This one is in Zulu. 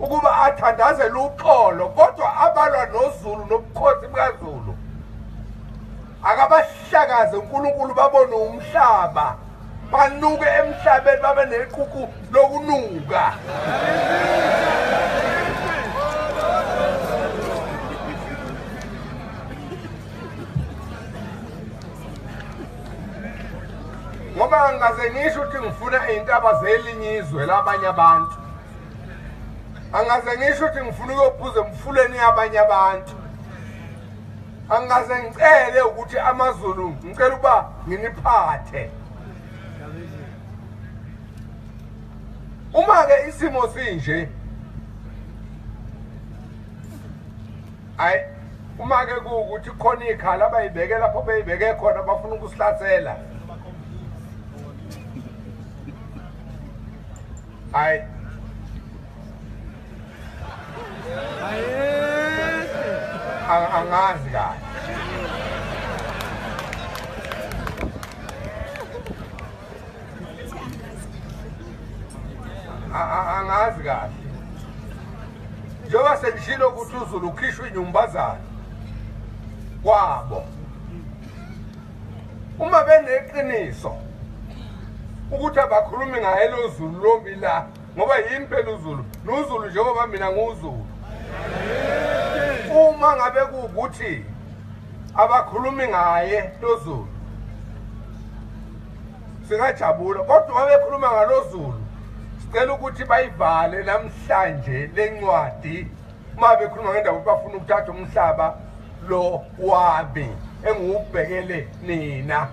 Ukuba athandazele uxolo, kodwa abalwa noZulu nobukhosi bukaZulu akabahlakaze uNkulunkulu, babone umhlaba, banuke emhlabeni, babe neququ lokunuka. Ngoba ngingaze ngisho ukuthi ngifuna iy'ntaba zelinye izwe labanye abantu, angaze ngisho ukuthi ngifuna ukuyophuza emfuleni yabanye abantu, angaze ngicele ukuthi amaZulu ngicela ukuba nginiphathe. Uma-ke isimo sinje, ayi, uma-ke kuwukuthi khona iy'khala abayibeke lapho beyibeke khona bafuna ukusihlasela, ayi, angazi kahle. Angazi kahle, njengoba sengishilo ukuthi uZulu ukhishwa inyumbazana kwabo. Uma beneqiniso ukuthi abakhulumi ngaye lo Zulu lombi la, ngoba yimi phela uZulu, noZulu njengoba mina nguZulu. Uma ngabe kuwukuthi abakhulumi ngaye lo Zulu, singajabula, kodwa uma bekhuluma ngalo Zulu, sicela ukuthi bayivale namhlanje lencwadi. Uma bekhuluma ngendaba bafuna ukuthatha umhlaba lo wami engiwubhekele nina.